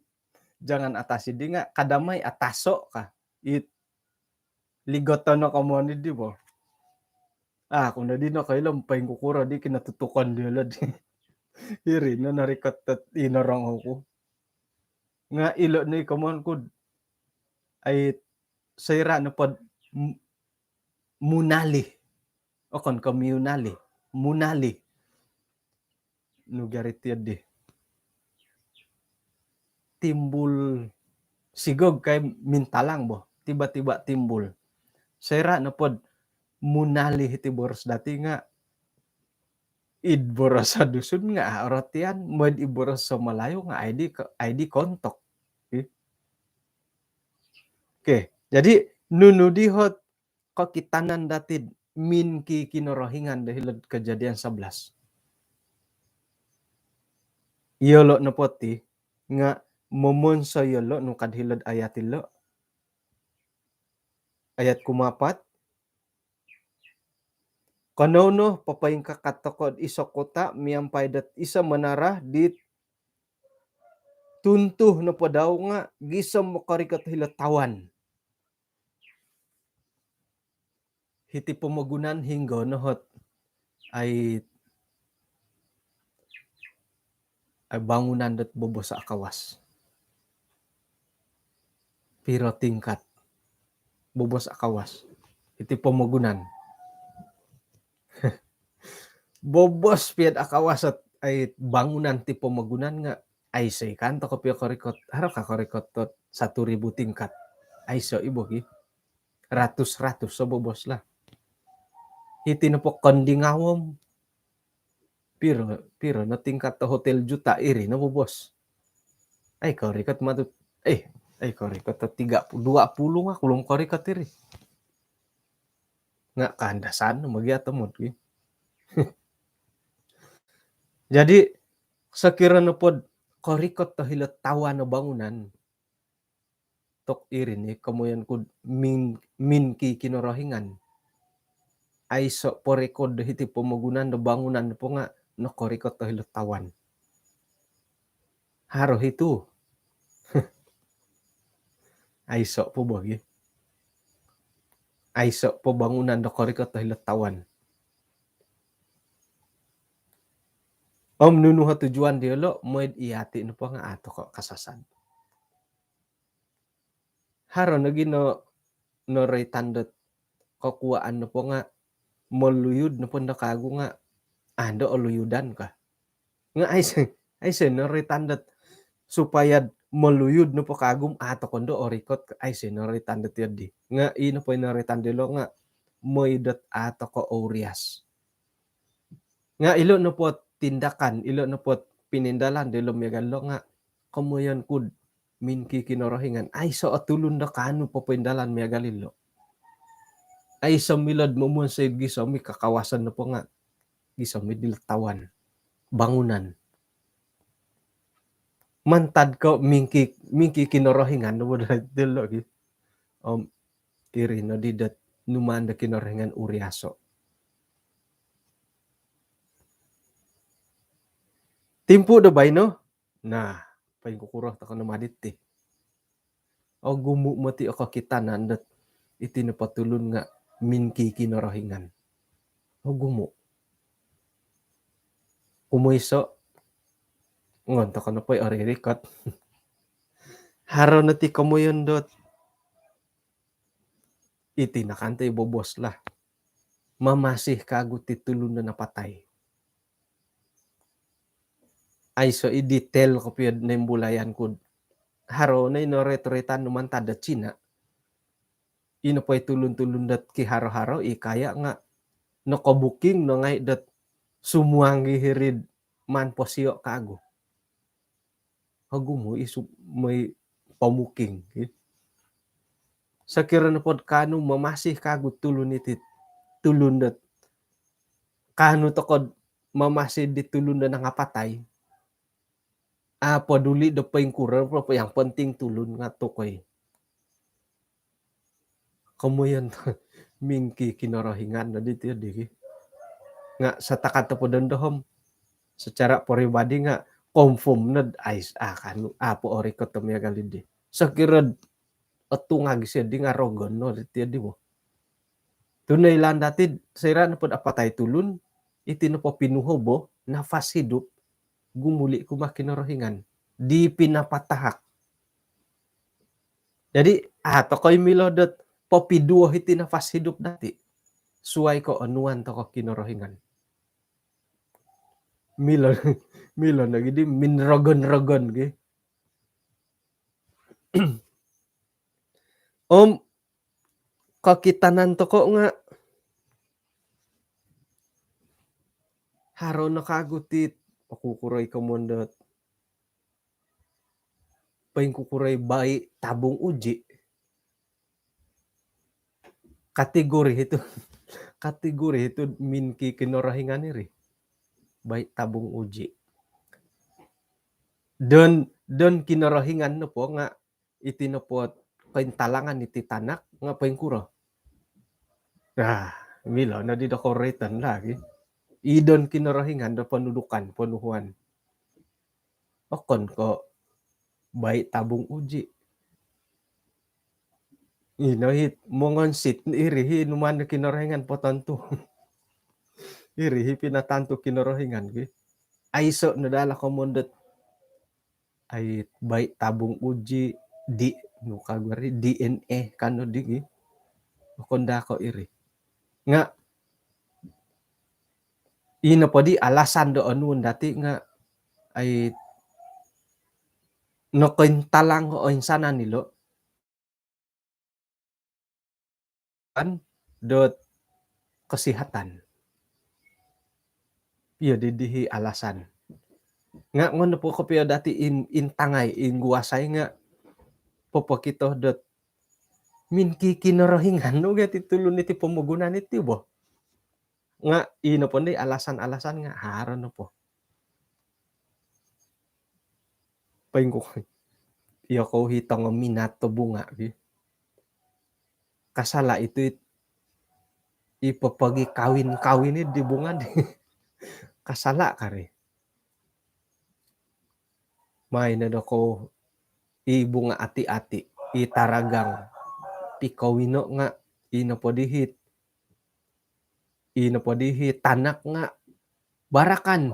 jangan atasi di nga, kada mai ataso, ka. It ligoto no komoyon di bo. A, aku no di nokoilo poingkukuro di kinotutukon diolo di. Iri no norikot dot inorongou ku. Nga' ilo' no i komoyon ku'd ai soira' nopod m-, munalih. Okon ko' miunalih, munalih. Nu gari tiyo di. Timbul sigog kai mintalang bo. Tiba-tiba timbul. Soira' nopod munalih iti boros dati nga' id boros Dusun nga' orotian, moi'd id boros Malayu nga' ai di, ai di kontok. Ih. Okey, jadi nunu di hot kokitanan dati'd minkikinorohingan do hilo'd Kejadian sebelas. Iyolo' nopo ti nga' momonsoi iyolo' nu kad hilo'd ayat ilo'. Ayat kumaapat, "Kanou no popoingkakat toko'd iso' kota' miampai dot iso' manara dit tuntu nopo dau nga' gisom mokorikot hilo'd tawan." Hiti pomogunan hinggo no hot ai, ai bangunan dot bobos akawas? Piro tingkat bobos akawas hiti pomogunan? Bobos pia'd akawas ot ai bangunan ti pomogunan nga' aiso i kan toko pio korikot. Haro ka korikot dot satu ribu tingkat? Aiso i bo ki. Ratus-ratus o bobos lah. Hiti nopo Kondingawom, piro, piro no tingkat do Hotel Juta, iri no bobos. Ai korikot matu, eh, ai korikot do tiga puluh, dua puluh nga' kulum korikot iri. Nga' kaandasan no mogi atomod ki. Jadi sokiro nopod korikot do hilo'd tawan o bangunan, tok iri ni komoyon ku'd min-, minkikinorohingan. Aiso' po rekod do hiti pomogunan do bangunan nopo nga' nokorikot do hilo'd tawan. Haro hitu. Aiso' po bo gi. Aiso' po bangunan do korikot do hilo'd tawan. Om nunu o tujuan diyolo'? Moi'd iyati' nopo nga' a' toko' kasasad. Haro nogi no, noroitan dot kokuwaan nopo nga' moluyud nopo ndo kagu nga' ando oluyudan ka. Nga' aiso, aiso noroitan dot supaya'd moluyud nopo kagu a' toko' ndo orikot ka, aiso noroitan dot iyo di. Nga' i nopo i noroitan dilo' nga' moi dot a' toko' ourias. Nga' ilo' nopo tindakan, ilo' nopo pinindalan dilo' miagal ilo' nga' komoyon ku'd minkikinorohingan. Aiso' o tulun do kaanu popoindalan miagal ilo'. Aiso' milo'd momonsoi gisom i kakawasan nopo nga' gisom i dilo' tawan, bangunan. Mantad ko' mingki, mingkikinorohingan nopo dilo' gi. Om iri noddi dot numaan do Kinorohingan uriaso'. Timpu' do baino, nah, poingkukuro toko' no maddi ti. Ogumu' moti' o kokitanan dot iti nopo tulun nga' minkikinorohingan. Ogumu'. Kumoiso', ngon toko' nopo i oririkot. Haro noti' komoyon dot iti nakanto i bobos lah. Mamasi kagu ti tulun do napatai. Aiso' i detail kopio'd noimbulayan ku'd haro no i noroit-roitan nu mantad do Cina. I nopo i tulun-tulun dot kiharo-haro i kaya' nga' nokobuking no ngai' dot sumuang i hiri'd maan posio' kagu. Ogumu' i sup-, moi pomuking, ki. Sokiro nopod kaanu mamasi kagu tulun iti, tulun dot kaanu toko'd mamasi di tulun do nangapatai. A' poduli' do poingkuro, yang penting tulun nga' tokoi. Komoyon mingkikinorohingan noddi tiyo di ki. Nga' satakat topod dondo om secara peribadi nga' confirm nod ais, a' kaanu, a' po orikot o miagal iddi. Sokiro'd otungag isio di nga' rogon no di tiyo di bo. Tu noilaan dati'd soira' nopod apatai tulun, iti nopo pinuhobo, nafas hidup, gumuli' kumaa Kinorohingan. Di pinapatahak. Jadi, ah, tokoi milo dot popiduo hiti nafas hidup dati. Suai ko onuan toko Kinorohingan. Milo, milo nogi di minrogon-rogon gi. Om kokitanan toko nga haro no kagu ti pokukuroi komon dot poingkukuroi bayi tabung uji. Kategori itu, kategori itu min ki Kinorohingan iri. Bayi tabung uji. Don, don Kinorohingan nopo nga iti nopo kointalangan iti tanak nga poingkuro. Nah, milo no di dokoritan lagi. Idon Kinorohingan do ponudukan, ponuhuan. Okon ko bayi tabung uji. Ino hi mongonsit iri hi numan Kinorohingan potantu. Iri hi pinatantu Kinorohingan ki. Aiso no dala komon dot ai bayi tabung uji di nuka gori D N A kanu di gi. Okon dako iri. Nga ino podi alasan do onuon dati nga ai nokointalang o insanan ilo kan dot kesihatan. Iyo di dihi alasan. Nga ngono po kopio dati in, intangai, ingguasai nga popokito dot min ki Kinorohingan no gati tulun iti pomogunan iti bo. Nga ino po ndi alasan-alasan nga haro no po. Poingkuro. Iyo kou hi tongo minat to bunga ki. Kasala itu it, i popogi kawin-kawin di bunga di. Kasala kari. Mai no do kou i bunga ati-ati, i taragang. Pikawino nga ino po dihit. Ino po dihi tanak nga barakan.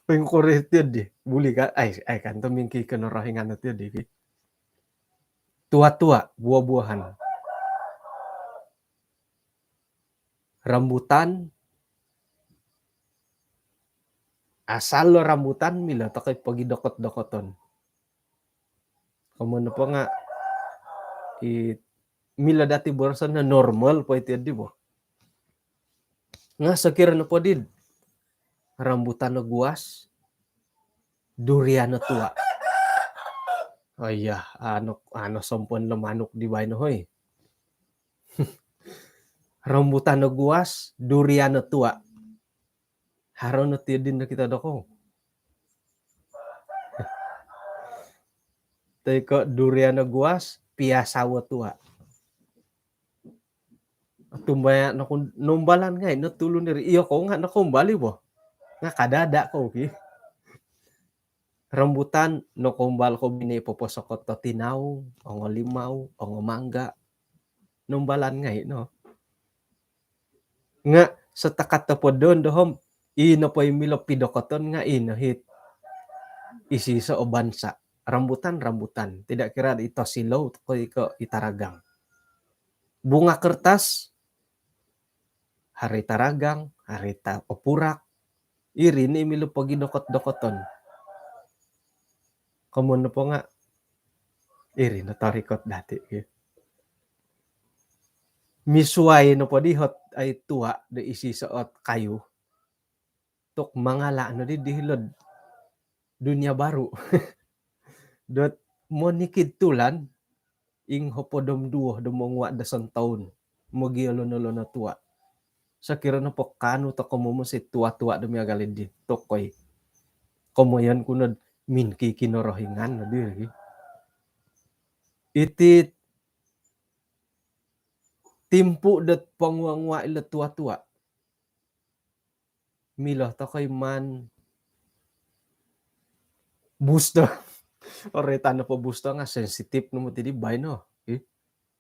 Poingkuri tiyo di. Buli ka, ai, ai kan to min ki Kinorohingan tiyo di ki. Tua-tua, buah-buahan. Rambutan, asal lo rambutan milo tokoi pogi dokot-dokoton. Komon nopo nga i milo dati boroson no normal po iti di bo. Nga sokiro nopo di rambutan no guas, durian no tua. Oh iya, ano, ano sompon lo manuk di baino hoi. Rambutan no guas, durian no tua. Haro no tiyo di no kito dokou. Toi ko durian no guas, piasawo tua. Tumbaya no kun, nombalan ngai no tulun diri. Iyo kou nga no kumbali bo. Nga kadada kou ki. Rambutan no kumbal ko bini poposokot to tinau, ongo limau, ongo mangga. Nombalan ngai no. Nga setakat topodon dohom, ino po i milo pidokoton nga ino hit. Isi so o bansa. Rambutan, rambutan. Tidak kira ito silou ko iko i taragang. Bunga kertas, hari taragang, hari ta-, opurak. Iri ni milo pogi dokot-dokoton. Komon nopo nga, iri no torikot dati. Misuai nopo di hot ai tua do isi soot kayu. Tok mangala no di dihilod dunia baru. Dot monikid tulan, ing hopod om duo do mongua do sontoun. Mogiolon-olon o tua. Sokiro nopo kaanu toko momusi tua-tua do miagal di tokoi. Komoyon ku nod min ki Kinorohingan no diri. Iti timpu dot pongua-ngua ilo tua-tua. Milo tokoi man booster. Ore tano po booster nga sensitif no moti di baino. Eh?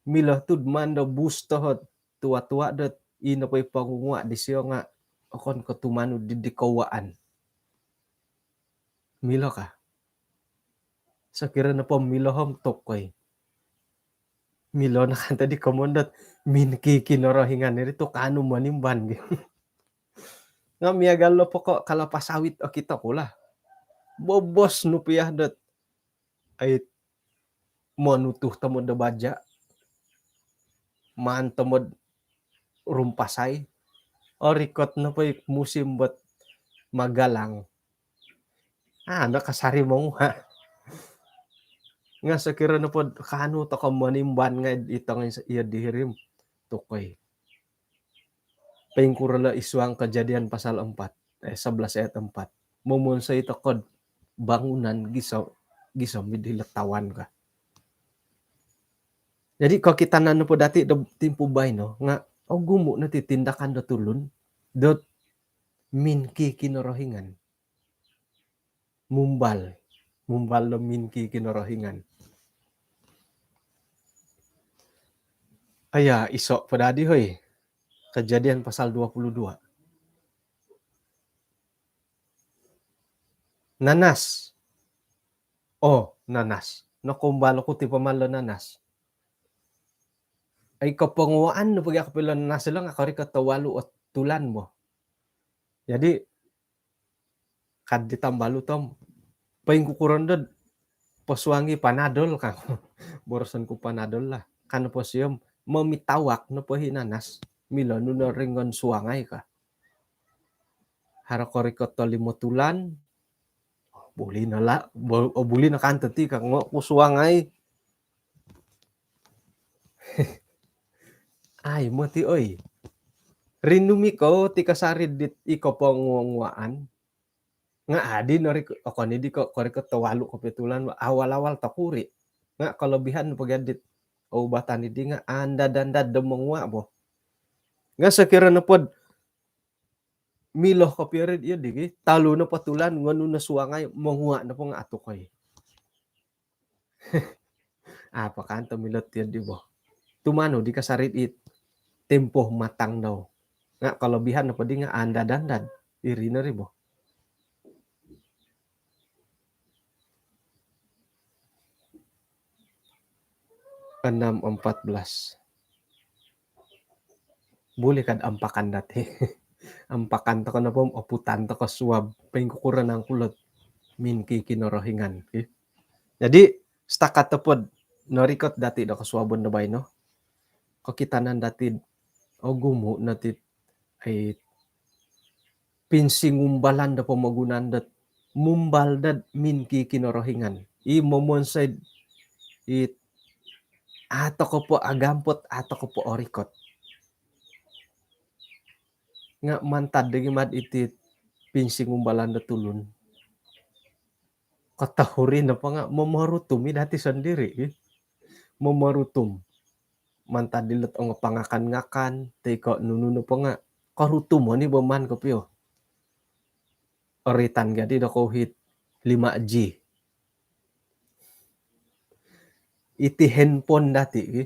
Milo tud man do booster hot tua-tua dot ino po i pongungua disio nga okon ko tumanud di dikowaan. Milo ka. sokiro nopo milo om tokoi. Milo no kan tadi komoyon dot min ki Kinorohingan iri tu kaanu monimban gi. Nga miagal nopo ko kalapa sawit okito ku lah. Bobos nu pia dot ai monutuh tomod do baja. Maan tomod rumpasai. Orikot nopo i musim buat magalang. Ah, anda kasari mongua. Nga sokiro nopo kaanu toko monimban ngai itong iyo dihiri om tokoi. Poingkuro lo id suang Kejadian pasal empat, eh, sebelas ayat empat. Momonsoi toko do bangunan gisom, gisom id hilo tawan ka. Jadi kokitanan nopo dati do timpu baino nga ogumu no ti tindakan do tulun dot min ki Kinorohingan. Mumbal. Mumbal do min ki Kinorohingan. Aya, iso po dadi hoi. Kejadian pasal dua puluh dua. Nanas. Oh, nanas. Nokumbal oku ti pamal do nanas. Ai koponguaan no pogi aku pilo nanas lo nga korikot do walu o tulan bo. Jadi kad di tambalut om, poingkukuro ndo do posuangi Panadol kangku. Boroson ku Panadol lah. Kan posiom, momitawak nopo i nanas, milo nu no ringon suangai ka. Haro korikot do limo tulan, buli no lah, bo-, oh, buli no kan teti kangku suangai. Ai, moti oi. Rinum iko ti kasari dit iko ponguang-nguaan. Nga adi no ri-, okon i di ko-, korikot do walu kopio tulan, awal-awal tokuri. Nga kelebihan pogi dit oubatan i di nga andad-andad do mongua bo. Nga sokiro nopo do milo kopio ri iyo di gi, tolu nopo tulan, ngonu no suangai, mongua nopo nga atukoi. Apa kan to milo tiyo di bo. Tumanud di kasari it tempoh matang dau. Nga kelebihan nopo di nga andad-andad. Iri no ri bo. Enam empat belas. Buli kad ampakan dati. Ampakan toko nopo om oputan toko suab, poingkukuro nangku lo do min ki Kinorohingan, ki. Jadi, setakat nopo do norikot dati do kosuabon do baino, kokitanan dati do ogumu no ti, ai, pinsingumbalan do pomogunan dot mumbal dot min ki Kinorohingan. I momonsoi it, a toko po agampot, a toko po orikot. Nga mantad di gi mad iti pinsingumbalan do tulun. Kotohuri nopo nga momorutum i dati sondiri, i. Momorutum. Mantad dilo do ongo pangakan-ngakan, toi ko nunu nopo nga korutumon i bo maan kopio. Oritan gadi do kouhit lima G. Iti handphone dati, i.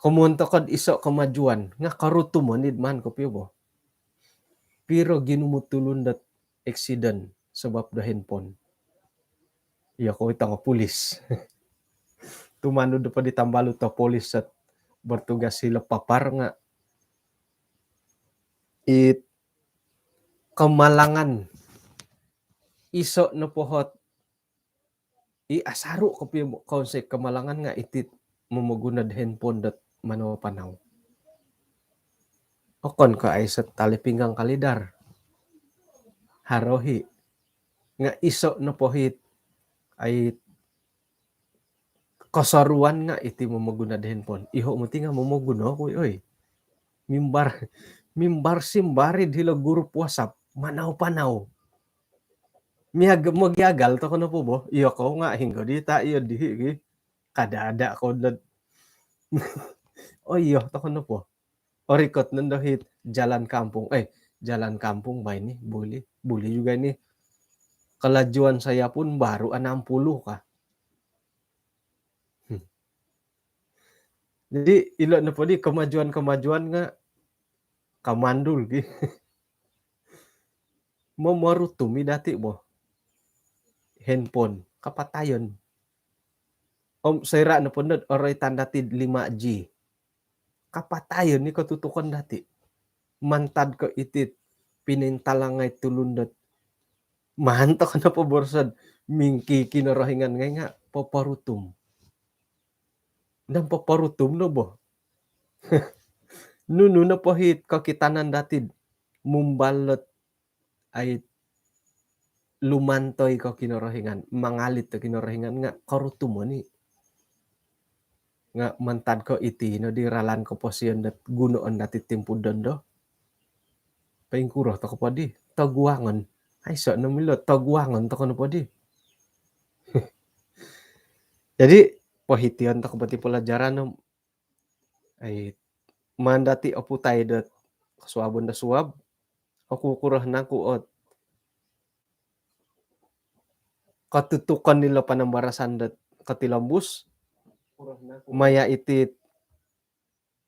Komoyon toko do iso kemajuan, nga korutumon i do maan kopio bo. Piro ginumu tulun dot eksiden sabab do handphone. Iyo ko i tongo polis. Tumanud nopo di tambalut do polis dot bertugas hilo Papar nga it kemalangan iso nopo ot i asaru kopio konsep kemalangan nga iti momoguno do handphone dot manau-panau. Okon ko aiso tali pinggang kalidar. Haro i. Nga iso nopo it, ai, kosoruan nga iti momoguno do handphone. Iho moti nga momoguno ku, oi. Mimbar, mimbar simbar id hilo grup WhatsApp, manau-panau. Miag-, mogiagal toko nopo bo. Iyo ko nga hinggo di ta iyo dihi gi. Kada ada ko nod. Oh iyo, toko nopo. Orikot nondo it jalan kampung. Eh, jalan kampung bah ini, boleh. Boleh juga ini. Kelajuan saya pun baru enam puluh kah. Hmm. Jadi, ilo nopo di kemajuan-kemajuan nga kamandul gi. Momorutum i dati bo. handphone, kapatayon. Om soira' nopo nod oroitan dati'd lima G, kapatayon i kotutukon dati'. Mantad ko' iti't pinointalangai tulun dot maan toko' nopo boroso'd mingki-Kinorohingan ngai' nga' poporutum. Nang poporutum no bo. Nunu nopo hi't kokitanan dati'd mumbal dot ai lumantoi ko Kinorohingan, mangalit do Kinorohingan nga' korutumon i'. Nga' mantad ko' iti no di ralan koposion dot gunoon dati' timpu dondo. Poingkuro toko' po di toguangon. Aiso' no milo toguangon toko' no po di. Jadi, pohition toko' po ti pelajaran om ai maan dati' oputai dot kosuabon do suab. Oku kuro nangku ot kotutukon ilo panambarasan dot kotilombus maya' iti't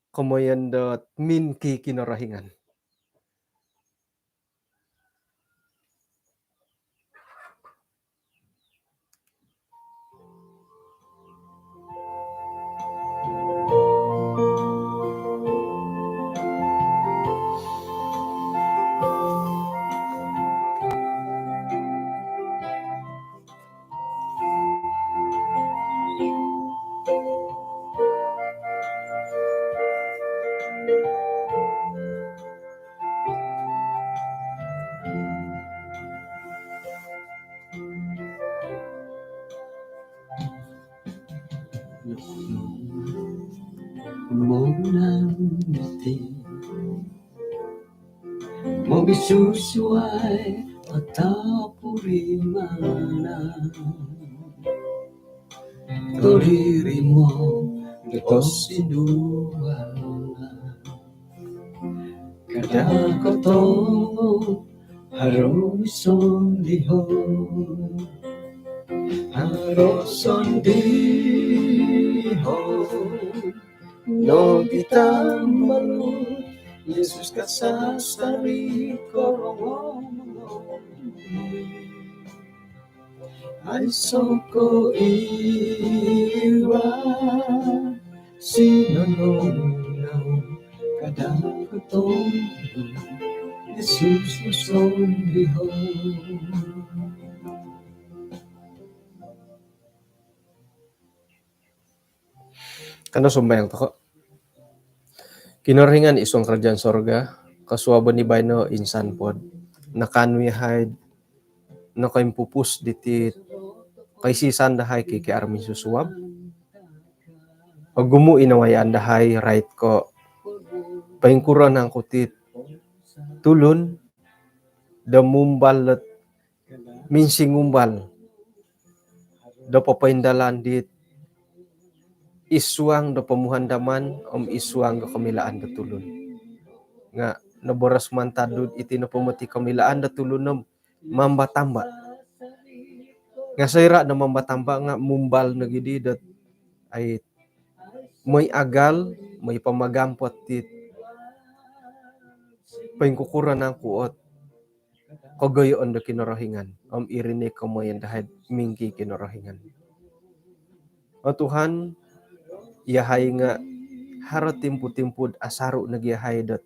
komoyon dot mingki-Kinorohingan. Mobisus suai atau purimana. Toririmo do kosinduan. Kada kotongo haro sondihon. Haro sondihon. Nogi tambalut Yesus kasasari korongou. Aiso ko iwa sinonong nau kada kotongo Yesus sondihon. Kano sumbayang toko'. Kinorohingan id suang karajaan sorga, kosuabon di baino insan pod nakaanu yahai nokoimpupus diti koisisan dahai ki, ki armin susuab. Ogumu' i nawayaan dahai rait ko' poingkuro nangku ti tulun do mumbal dot minsingumbal do popoindalan dit id suang do pomuhandaman om id suang do komilaan do tulun. Nga' noboros mantad dot iti nopo moti komilaan do tulun om mamba-tamba'. Nga' soira' no mamba-tamba' nga' mumbal nogi di dot ai moi agal, moi pamagampot dit poingkukuro nangku ot kogoyoon do Kinorohingan om iri ni komoyon dahai'd mingki-Kinorohingan. O Tuhan, iyahai nga' haro timpu-timpu'd asaru' nogi iyahai dot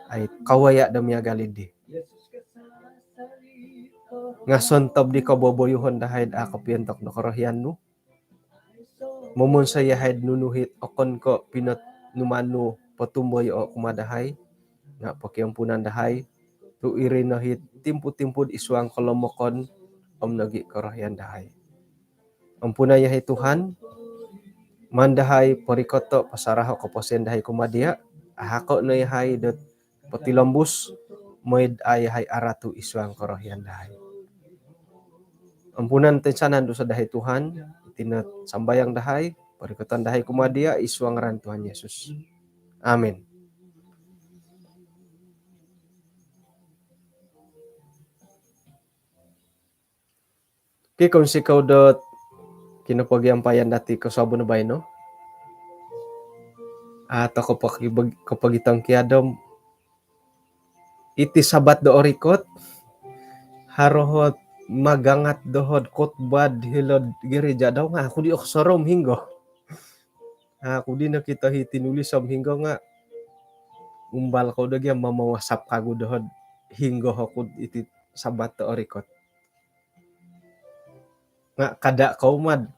ai kawaya' do miagal iddi. Nga' sontob di koboboyuhon dahai'd a' kopiontok do korohian nu, momonsoi yahai'd nunu hit okon ko' pinonuman nu potumboyoo' kumaa dahai, nga' pokiampunan dahai tu' iri no hit timpu-timpu'd id suang kolomokon om nogi' korohian dahai. Ampunai yahai Tuhan, maan dahai porikoto' pasaraho' koposion dahai kumaa diya', ahako' no yahai dot potilombus, moi'd a' yahai aratu' id suang korohian dahai. Ampunan toinsanan dusa dahai Tuhan, iti no sambayang dahai, porikoton dahai kumaa diya' id suang ngaran Tuhan Yesus. Amin. Ki, kounsikou dot kinopogiampayan dati' kosuabon baino. A' toko' kopogi-, kopogitongkiad om iti Sabat do orikot, haro hot magangat doho'd khotbah hilo'd gereja dau nga' aku di osorou om hinonggo. Aku di nokito i tinulis om hinonggo nga' umbal kou do gia mama-WhatsApp kagu doho'd hinonggo oku'd iti Sabat do orikot. Nga' kada' kou mad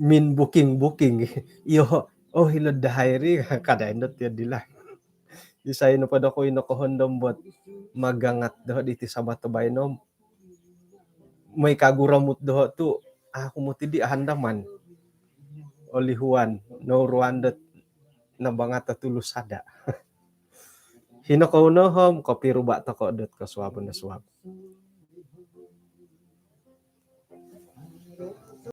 min booking-booking. Iyo, oh, hilo'd dahai ri, kada' indo tiyo dilo. Isai nopo dokoyu nokohondom bo'd magangat doho'd iti Sabat do baino om moi kagu romut doho' tu' aku moti di ahandaman. Olihuan, nouruan dot nabangat o tulus sada'. Hino kou no om kopiruba' toko' dot kosuabon do suab.